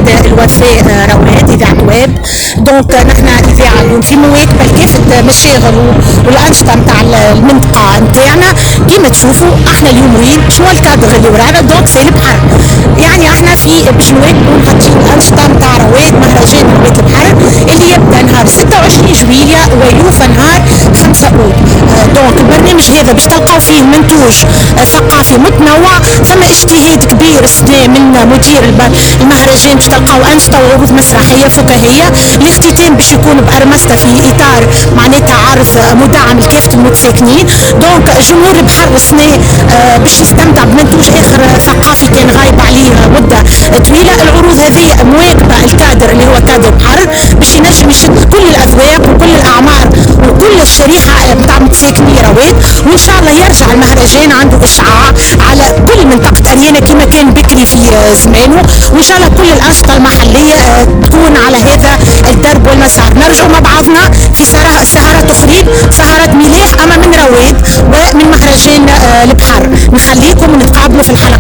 الوفاء رواد اذاعة واب. donc نحن اذاعة اليوم في مواكبة لكافة مشاغل والانشطه نتاع المنطقة نتاعنا. كيما تشوفوا احنا اليوم وين، شنو الكادر اللي ورانا؟ donc c'est البحر، يعني احنا في باش نواكبوا ونغطيو الانشطة نتاع رواد مهرجان رواد البحر اللي يبدا نهار 26 جويليا ويوفى نهار 5 اوت. donc البرنامج هذا باش تلقاو فيه منتوج ثقافي متنوع، ثم اجتهاد كبير السنة من مدير المهرجان باش تلقاو انشطة وعروض مسرحية فكاهيه. الاختتام باش يكون بارمستا في اطار معناتها عرض مدعم لكافة المتساكنين. donc جمهور البحر السنة باش يستمتع بمنتوج اخر ثقافي كان غايب عليه مده طويلة. العروض هذه مواكبة الكادر اللي هو كادر بحر باش ينجم يشد كل الاذواق وكل الاعمار وكل الشريحة نتاع متساكني رواد، وان شاء الله يرجع المهرجان عنده اشعاع على كل منطقة اريانا كما كان بكري في زمانه، وان شاء الله كل الانشطة المحلية تكون على هذا الدرب والمسار. نرجع مع بعضنا في سهرات اخرين، سهرات ملاح اما من رواد ومن مهرجان البحر. نخليكم ونتقابلوا في الحلقة